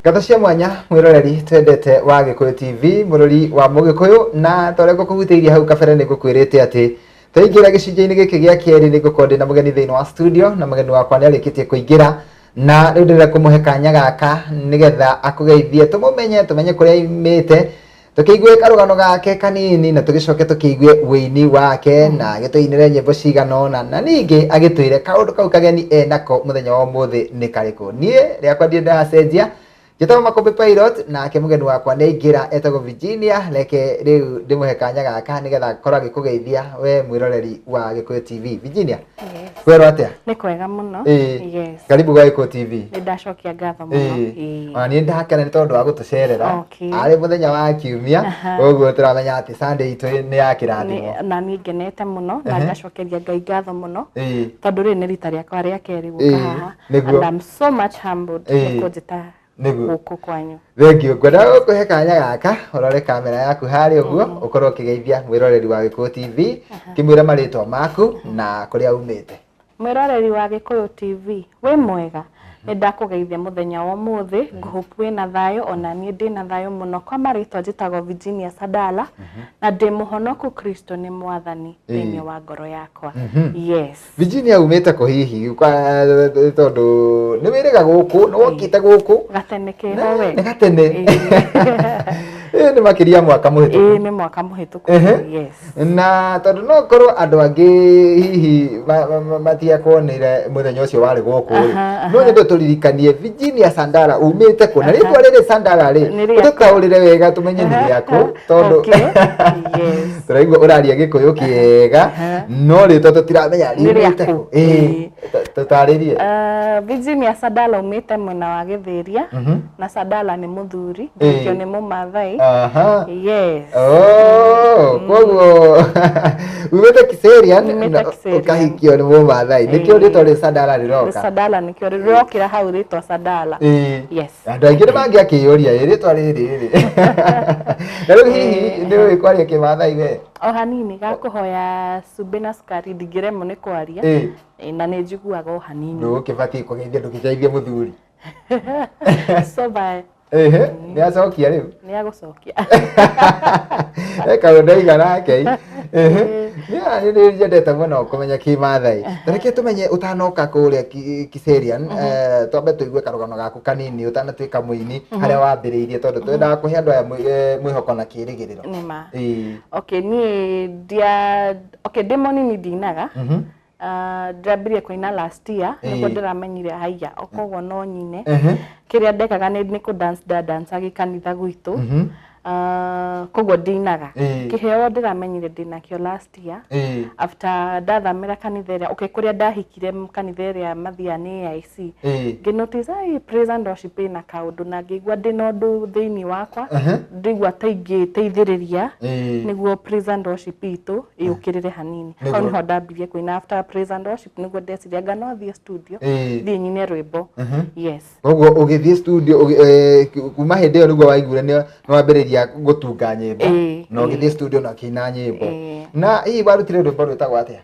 Ngatho cia mwanya mwiroreri twendete wa Gikuyu TV, murori wa Mugikuyu, na tore ngũkũhutĩirie hau kabere nĩ ngũkwĩrĩte atĩ twaingĩra gĩcunjĩ-inĩ gĩkĩ gĩa kerĩ nĩ ngũkorwo ndĩna mũgeni thĩinĩ wa studio, na mũgeni wakwa nĩ arĩkĩtie kũingĩra, na rĩu ndĩrenda kũmũhe kanya gaka nĩgetha akũgeithie, tũmũmenye, tũmenye kũrĩa aimĩte, tũkĩigue karũgano gake kanini, na tũgĩcoke tũkĩigue wĩini wake, na agĩtũinĩre nyĩmbo cigana ũna, na ningĩ agĩtwĩre kaũndũ kau kageni enako mũthenya wa ũmũthĩ nĩ karĩkũ. Niĩ rĩakwa ndirĩ ndĩracenjia, njĩtagwo Makũmbĩ Pilot, nake mũgeni wakwa nĩ aingĩra, etagwo Virginia. Reke rĩu ndĩmũhe kanya gaka nĩgetha akorwo agĩkũgeithia we mwĩroreri wa Gĩkũyũ TV. Virginia, Yes. kwerwo atĩa? Nĩ kwega mũno. Ĩĩ. Yes. Karibu gwa Gĩkũyũ TV. Nĩ ndacokia ngatho mũno. Ĩĩ. Ona niĩ ndakena nĩ tondũ wa gũtũcerera. Okay. Arĩ mũthenya wa kiumia, koguo tũramenya atĩ Sunday itũ nĩ ya kĩrathimo. Na niĩ ngenete mũno na ngacokeria Ngai ngatho mũno tondũ rĩrĩ nĩ rita rĩakwa rĩa kerĩ gũka haha. And I'm so much humbled nĩ kũnjĩta gũkũ kwanyu. Thank you. Ngwenda gũkũhe kanya gaka ũrore kamera yaku harĩa ũguo, ũkorwo ũkĩgeithia mwĩroreri wa Gĩkũyũ TV, kĩmwĩre marĩtwa maku na kũrĩa umĩte. Mwĩroreri wa Gĩkũyũ TV, wĩ mwega? Nĩ ndakũgeithia mũthenya wa ũmũthĩ, ngũhope wĩna thayũ, ona niĩ ndĩna thayũ mũno. Kwa marĩtwa njĩtagwo Virginia Sadala, na ndĩ mũhonoku, Kristo nĩ mwathani thĩinĩ wa ngoro yakwa. Yes. Virginia, umĩte kũ hihi? Tondũ nĩ wĩrĩga gũkũ, nĩ wokĩte gũkũ. Gatene keho we. Nĩ gatene. Ĩ, nĩ makĩria mwaka mũhĩtũku. Ĩĩ, nĩ mwaka mũhĩtũku. Yes. Na tondũ no korwo andũ angĩ hihi matiakuonire mũthenya ũcio warĩ gũkũ rĩ, no nyende tũririkanie Virginia Sandara umĩte kũ, na rĩtwa rĩrĩ Sandara rĩ, Nĩ rĩaku. ũtũtaũrĩre wega tũmenye nĩ rĩaku, tondũ tũraigua ũraria Gĩkũyũ kĩega, no rĩtwa tũtiramenya Nĩ riumĩte rĩaku. kũ. Ĩĩ, tũtarĩrie. Virginia Sadala umĩte mwena wa Gĩthĩria, na Sadala nĩ mũthuri, ngĩkio nĩ Mũmathai. Yes. Oh, koguo umĩte Kiserian Umĩte na Kiserian. ũkahikio nĩ Mũmathai, nĩkĩo rĩtwa rĩ Sandara rĩroka. Sadala nĩkĩo rĩrokĩra hau rĩtwa Sadala. Yes. Andũ aingĩ nĩ mangĩakĩyũria ĩ rĩtwa rĩrĩ rĩ, na rĩu hihi nĩ ũĩ kwaria Kĩmathai we? O hanini, gakũhoya cumbĩ na cukari ndingĩremwo nĩ kwaria. Ĩ, na nĩ njiguaga o hanini. Ndũgũkĩbatiĩ kũgeithia, ndũkĩgeithie mũthuri. So bye. Ehe, nĩ acokia rĩu. Nĩ agũcokia. Eka ũndaiga nake. Ehe. Nĩ nyendete mũno kũmenya Kĩmathai. Ta reke tũmenye ũtanoka kũrĩa Kiserian, twambe tũigue karũgano gaku kanini ũtanatuĩka mũini, harĩa wambĩrĩirie, tondũ twendaga kũhe andũ aya mwĩhoko na kĩĩrĩgĩrĩro. Nĩ ma. Ĩĩ. Okay, niĩ ndia okay, ndĩ mũnini ndinaga. Ndĩrambirie kũina last year, nĩguo ndĩramenyire haiya koguo no nyine. Kĩrĩa ndekaga nĩ kũ dance, ndadancaga kanitha gwitũ. Koguo ndinaga. Kĩheo ndĩramenyire ndĩnakĩo last year after ndathamĩra kanitha ĩrĩa, okay, kũrĩa ndahikire, kanitha ĩrĩa mathiaga nĩ AIC. Ngĩ notice ai praise and worship ĩna kaũndũ, na ngĩigua ndĩna ũndũ thĩinĩ wakwa, ndĩigua ta ingĩteithĩrĩria nĩguo praise and worship itũ ĩũkĩrĩre hanini. Hau nĩho ndambirie kũina. After praise and worship nĩguo ndeciria anga no thiĩ studio, thiĩ nyine rwĩmbo. Yes. Koguo ũgĩthiĩ studio kuma hĩndĩ ĩyo nĩguo waiguire nĩ wambĩrĩria gũtunga nyĩmbo, na ũgĩthiĩ studio na ũkĩina nyĩmbo. Ĩĩ. Na hihi warutire rwĩmbo rwĩtagwo atĩa?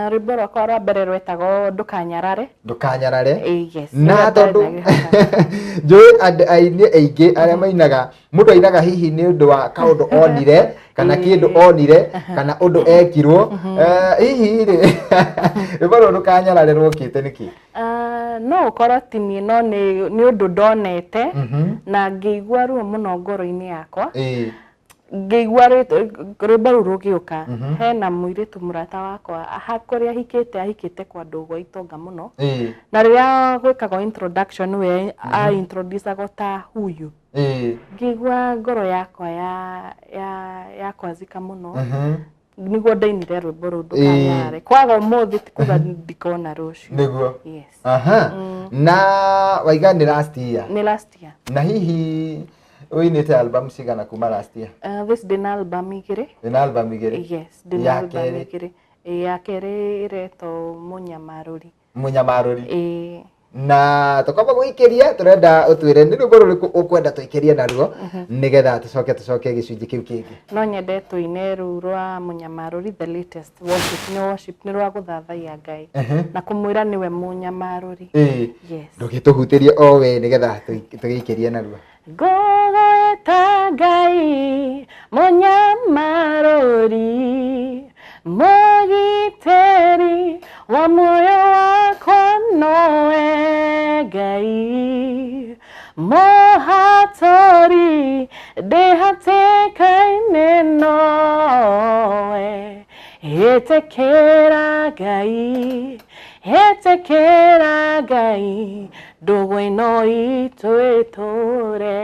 Rwĩmbo rwakwa rwa mbere rwetagwo "Ndũkanyarare". "Ndũkanyarare". Ĩĩ, yes. Na Rĩrĩa tondũ ndanagĩra. njũĩ andũ aini aingĩ arĩa mainaga, mũndũ ainaga hihi nĩ ũndũ wa kaũndũ onire kana kĩndũ onire kana ũndũ ekirwo. Hihi rĩ, rwĩmbo rũrũ "Ndũkanyarare" rwokĩte nĩkĩ? No ũkorwo ti niĩ, no nĩ ũndũ ndonete na ngĩigua ruo mũno ngoro-inĩ yakwa. Ngĩigua rwĩmbo rũu rũgĩũka. Hena mũirĩtu mũrata wakwa kũrĩa ahikĩte, ahikĩte kwa ndũgũ itonga mũno, na rĩrĩa gwĩkagwo introduction, we a introducagwo ta huyu. Ngĩigua ngoro yakwa ya kwazika mũno, nĩguo ndainire rwĩmbo rũu "Ndũkanyarare". Kwaga ũmũthĩ ti kuga ndikona rũciũ. Yes. Aha, na waiga nĩ last year? Nĩ last year. Na hihi ũinĩte album cigana kuma last year? This ndĩna album igĩrĩ. Wĩna album igĩrĩ? Yes, ndĩna Ya album kerĩ? igĩrĩ. Ĩ, ya kerĩ ĩretwo "Mũnyamarũri". "Mũnyamarũri". Ĩ. Na tũkwamba gũikĩria, tũrenda ũtwĩre nĩ rwĩmbo rũrĩkũ ũkwenda tũikĩrie naruo nĩgetha tũcoke tũcoke gĩcunjĩ kĩu kĩngĩ. No nyende tũine rũu rwa Mũnyamarũri, the latest worship. Nĩ worship, nĩ rwa gũthathaiya Ngai na kũmwĩra nĩwe Mũnyamarũri. Yes. Ndũgĩtũhutĩrie o we nĩgetha tũgĩikĩrie naruo. Ngũgwĩta Ngai Mũnyamarũri, mũgitĩri wa muoyo wakwa, nowe Ngai mũhatũri, ndĩ hatĩka-inĩ nowe. Ĩtĩkĩra Ngai, ĩtĩkĩra Ngai, ndũgũ ĩno itũ ĩtũre.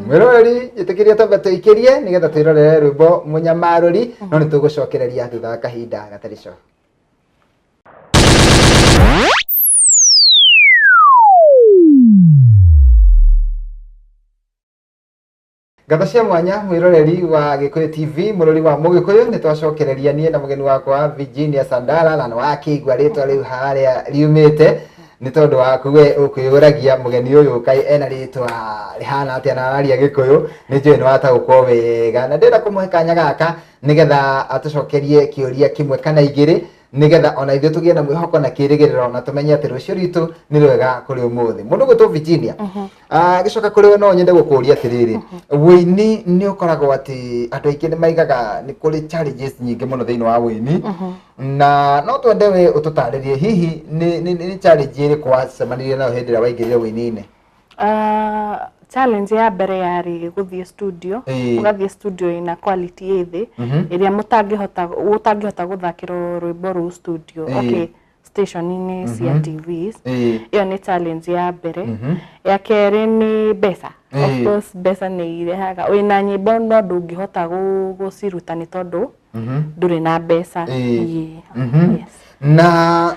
Mwĩroreri, njĩtĩkĩria twambe tũikĩrie nĩgetha twĩrorere rwĩmbo Mũnyamarũri, no nĩ tũgũcokereria thutha wa kahinda gatarĩ coho. Ngatho cia mwanya, mwĩroreri wa Gĩkũyũ TV, mũrori wa Mũgĩkũyũ. Nĩ twacokereria niĩ na mũgeni wakwa Virginia Sandara, na nĩ wakĩigua rĩtwa rĩu harĩa riumĩte. Nĩ tondũ waku we ũkwĩyũragia mũgeni ũyũ kaĩ ena rĩtwa rĩhana atĩa na araria Gĩkũyũ, nĩ njũĩ nĩ wataũkwo wega, na ndĩrenda kũmũhe kanya gaka nĩgetha atũcokerie kĩũria kĩmwe kana igĩrĩ, nĩgetha ona ithuĩ tũgĩe na mwĩhoko na kĩĩrĩgĩrĩro na tũmenye atĩ rũciũ rwitũ nĩ rwega kũrĩ ũmũthĩ. Mũndũ gwĩtwo Virginia, gĩcoka kũrĩ we, no nyende gũkũria atĩrĩrĩ, wĩini nĩ ũkoragwo atĩ andũ aingĩ nĩ maigaga nĩ kũrĩ challenges nyingĩ mũno thĩinĩ wa wĩini, na no twende we ũtũtarĩrie hihi nĩ challenge ĩrĩkũ wacemanirie nayo hĩndĩ ĩrĩa waingĩrire wĩini-inĩ? Challenge ya mbere yarĩ gũthiĩ studio. Ũgathiĩ studio ĩna quality ĩ thĩ, ĩrĩa mũtangĩhota ũtangĩhota gũthakĩrwo rwĩmbo rũu studio, okay, station-inĩ cia TVs. Ĩyo nĩ challenge ya mbere. Ya kerĩ nĩ mbeca. Of course, mbeca nĩ irehaga, wĩna nyĩmbo no ndũngĩhota gũciruta nĩ tondũ ndũrĩ na mbeca. Yes. Na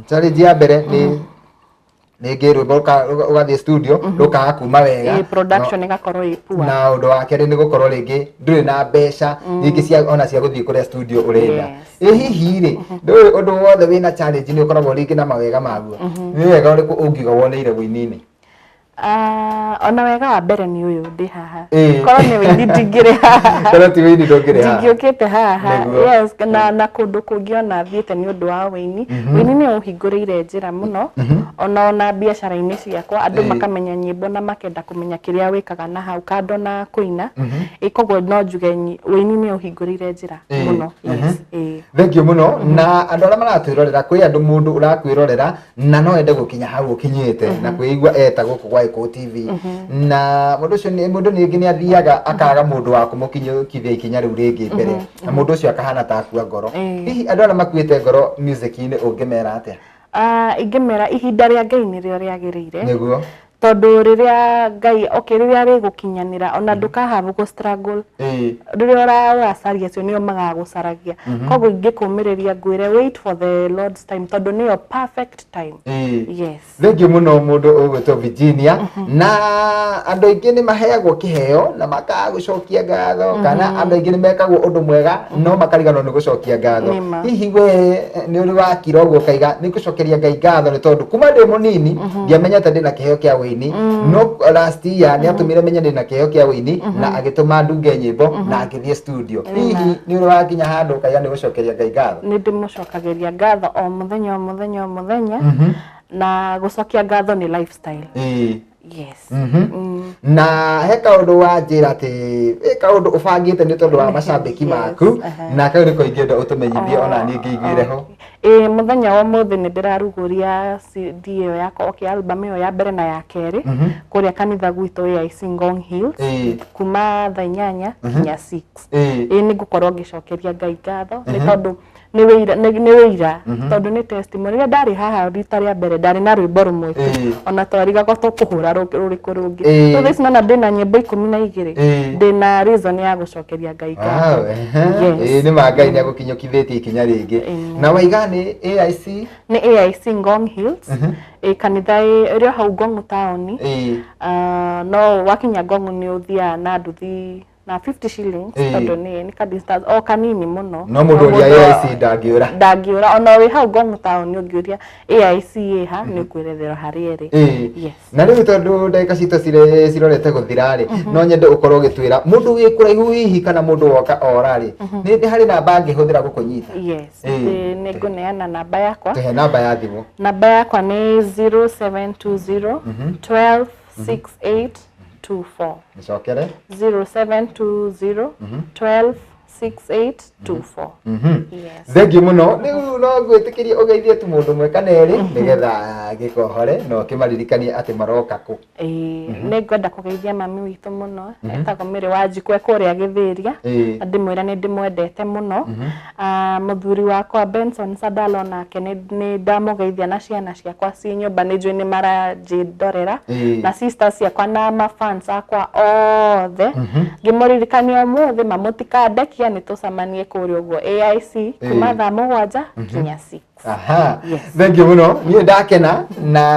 challenge ya mbere nĩ rĩngĩ rwĩmbo ũgathiĩ studio rũkaga kuma wega. Production ĩgakorwo ĩ poor. Na ũndũ wa kerĩ nĩ gũkorwo rĩngĩ ndũrĩ na mbeca nyingĩ cia ona cia gũthiĩ kũrĩa studio ũrenda. Ĩ hihi rĩ, ndũĩ ũndũ wothe wĩna challenge nĩ ũkoragwo rĩngĩ na mawega maguo, nĩ wega ũrĩkũ ũngiuga woneire wĩini-inĩ? Ona wega wa mbere nĩ ũyũ ndĩ haha. Korwo nĩ wĩini ndingĩrĩ haha. Korwo ti wĩini ndũngĩrĩ haha. Ndingĩũkĩte haha. Nĩguo. Yes, na kũndũ kũngĩ ona thiĩte nĩ ũndũ wa wĩini. Wĩini nĩ ũhingũrĩire njĩra mũno, ona biacara-inĩ ciakwa, andũ makamenya nyĩmbo na makenda kũmenya kĩrĩa wĩkaga na hau kando na kũina. Koguo no njuge wĩini nĩ ũhingũrĩire njĩra mũno. Yes. Thank you mũno. Na andũ arĩa maratwĩrorera, kwĩ andũ mũndũ ũrakwĩrorera na no ende gũkinya hau ũkinyĩte na kwĩigua eta gũkũ gwa Gĩkũyũ TV, na mũndũ ũcio mũndũ ningĩ nĩ athiaga akaga mũndũ wa kũmũkinyũkithia ikinya rĩu rĩngĩ mbere, na mũndũ ũcio akahana ta akua ngoro. Hihi andũ arĩa makuĩte ngoro music-inĩ ũngĩmera atĩa? Ingĩmera ihinda rĩa Ngai nĩrĩo rĩagĩrĩire. Nĩguo. Tondũ rĩrĩa Ngai, okay, rĩrĩa rĩgũkinyanĩra, ona ndũkahabu gũ struggle. Rĩrĩa ũracaria acio nĩo magagũcaragia. Koguo ingĩkũmĩrĩria ngwĩre wait for the Lord's time, tondũ nĩyo perfect time. Yes. Thank you mũno, mũndũ ũgwĩtwo Virginia. Na andũ aingĩ nĩ maheagwo kĩheo na makaga gũcokia ngatho, kana andũ aingĩ nĩ mekagwo ũndũ mwega no makariganwo nĩ gũcokia ngatho. Nĩma. Hihi we nĩ ũrĩ wakira ũguo ũkaiga nĩ ngũcokeria Ngai ngatho, nĩ tondũ kuma ndĩ mũnini ndiamenyete ndĩna kĩheo kĩa wĩini, no last year nĩ atũmire menye ndĩna kĩheo kĩa wĩini na agĩtũma ndunge nyĩmbo na ngĩthiĩ studio? Hihi nĩ ũrĩ wakinya handũ ũkaiga nĩ gũcokeria Ngai ngatho? Nĩ ndĩmũcokagĩria ngatho o mũthenya, o mũthenya, o mũthenya, na gũcokia ngatho nĩ lifestyle. Yes. Na he kaũndũ wanjĩra atĩ ĩ kaũndũ ũbangĩte nĩ tondũ wa macambĩki maku, na kau nĩko ingĩenda ũtũmenyithie ona niĩ ngĩiguĩre ho. Ĩ, mũthenya wa ũmũthĩ nĩ ndĩrarugũria CD ĩyo yakwa, okay, album ĩyo ya mbere na ya kerĩ, kũrĩa kanitha gwitũ AIC Ngong Hills, kuma thaa 8 nginya 6. Ĩ, nĩ ngũkorwo ngĩcokeria Ngai ngatho nĩ tondũ nĩ wĩira, tondũ nĩ testimony. Rĩrĩa ndarĩ haha rita rĩa mbere ndarĩ na rwĩmbo rũmwe tu, ona twarigagwo tũkũhũra rũrĩkũ rũngĩ. So thaa ici nona ndĩna nyĩmbo 12. Ndĩna reason ya gũcokeria Ngai ngatho. Yes. Ĩĩ, nĩ ma Ngai nĩ agũkinyũkithĩtie ikinya rĩngĩ. Na waiga nĩ AIC? Nĩ AIC Ngong Hills, ĩ kanitha ĩrĩ o hau Ngong taũni. No wakinya Ngong nĩ ũthiaga na nduthi. Na 50 shillings tondũ nĩ ka distance o kanini mũno. No mũndũ ũrĩa AIC ndangĩũra. Ndangĩũra ona wĩ hau Ngong town ũngĩũria AIC ĩ ha nĩ ũkwĩretherwo harĩa ĩrĩ. Yes. Na rĩu tondũ ndagĩka citũ cirorete gũthira rĩ, no nyende ũkorwo ũgĩtwĩra mũndũ wĩ kũraihu hihi kana mũndũ woka ora rĩ, nĩ harĩ namba angĩhũthĩra gũkũnyita? Yes. Nĩ ngũneana namba yakwa. Tũhe namba ya thimũ. Namba yakwa nĩ 0720 12 68 24. Nĩcokere. 0720 12 68 24. Yes. Thengiũ mũno. Rĩu no ngwĩtĩkĩrie ũgeithie tu mũndũ ũmwe kana erĩ nĩgetha gĩkohore na ũkĩmaririkanie atĩ maroka kũ. Nĩ ngwenda kũgeithia mami witũ mũno etagwo Mary Wanjikũ e kũrĩa Gĩthĩria. Na ndĩmwĩre nĩ ndĩmwendete mũno. Mũthuri wakwa Benson Sadalo nake nĩ ndamũgeithia na ciana ciakwa ciĩ nyũmba nĩ njũĩ nĩ maranjĩndorera. Na sisters ciakwa na mafans akwa othe. Ngĩmũririkania ũmũthĩ mamũtikandekia nĩ tũcemanie kũrĩa ũguo AIC kuma thaa 7 nginya 6. Aha. Yes. Thank you mũno. Niĩ ndakena na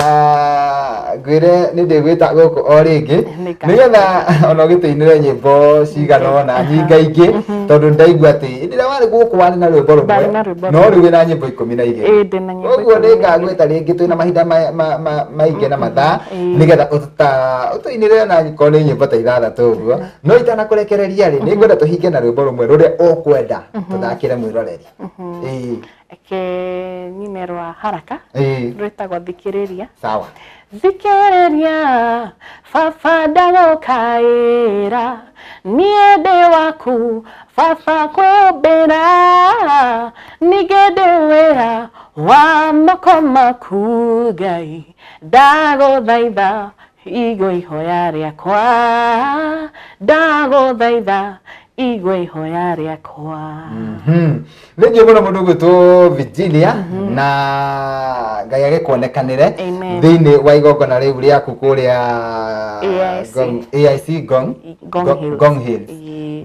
ngwĩre nĩ ndĩgwĩta gũkũ o rĩngĩ nĩgetha ona ũgĩtũinĩre nyĩmbo cigana ũna nyingaingĩ tondũ ndaigua atĩ hĩndĩ ĩrĩa warĩ gũkũ warĩ na rwĩmbo rũmwe no rĩu wĩna nyĩmbo 12. Ũguo nĩ ngagwĩta rĩngĩ twĩna mahinda maingĩ na mathaa nĩgetha ũtũinĩre ona korwo nĩ nyĩmbo ta 6 ũguo. No itanakũrekereria rĩ, nĩ ngwenda tũhinge na rwĩmbo rũmwe rũrĩa ũkwenda tũthakĩre mwĩroreri. Eke nyine rwa haraka rwĩtagwo Thikĩrĩria. Sawa. Thikĩrĩria baba ndagũkaĩra niĩ ndĩ waku baba kwĩũmbĩra ningĩ ndĩ wĩra wa moko maku Ngai ndagũthaitha igua ihoya rĩakwa ndagũthaitha igua ihoya rĩakwa. Thengiũ mũno mũndũ ũgwĩtwo Virginia na Ngai agĩkuonekanĩre thĩinĩ wa igongona rĩu rĩaku kũrĩa AIC Ngong Hills.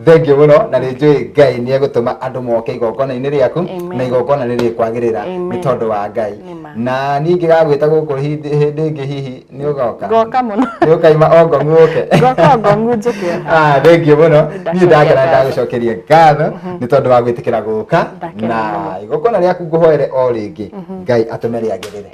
Thengiũ mũno na nĩ njũĩ Ngai nĩ egũtũma andũ moke igongona-inĩ rĩaku na igongona nĩ rĩkwagĩrĩra nĩ tondũ wa Ngai. Na niĩ ingĩgagwĩta gũkũ hĩndĩ ĩngĩ hihi nĩ ũgoka? Ngoka mũno. Nĩ ũkaima o Ngong ũke? Ngoka o Ngong njũke. Thengiũ mũno. Niĩ ndakena ndagũcokeria ngatho nĩ tondũ wa gwĩtĩkĩra gũka na igongona rĩaku ngũhoere o rĩngĩ Ngai atũme rĩagĩrĩre.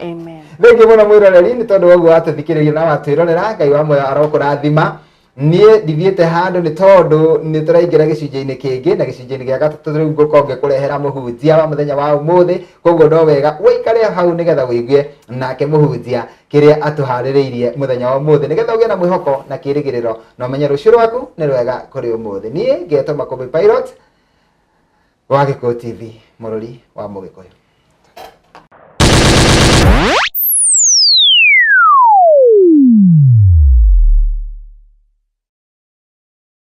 Thengiũ mũno mwĩroreri nĩ tondũ wa ũguo watũthikĩrĩria na watwĩrorera. Ngai wa muoyo arokũrathima. Niĩ ndithiĩte handũ nĩ tondũ nĩ tũraingĩra gĩcunjĩ-inĩ kĩngĩ na gĩcunjĩ-inĩ gĩa gatatũ rĩu ngũkorwo ngĩkũrehera mũhunjia wa mũthenya wa ũmũthĩ. Koguo no wega ũikare hau nĩgetha ũigue nake mũhunjia kĩrĩa atũharĩrĩirie mũthenya wa ũmũthĩ nĩgetha ũgĩe na mwĩhoko na kĩĩrĩgĩrĩro na ũmenye rũciũ rwaku nĩ rwega kũrĩ ũmũthĩ. Niĩ ngetwo Makũmbĩ Pilot wa Gĩkũyũ TV, mũrori wa Mũgĩkũyũ.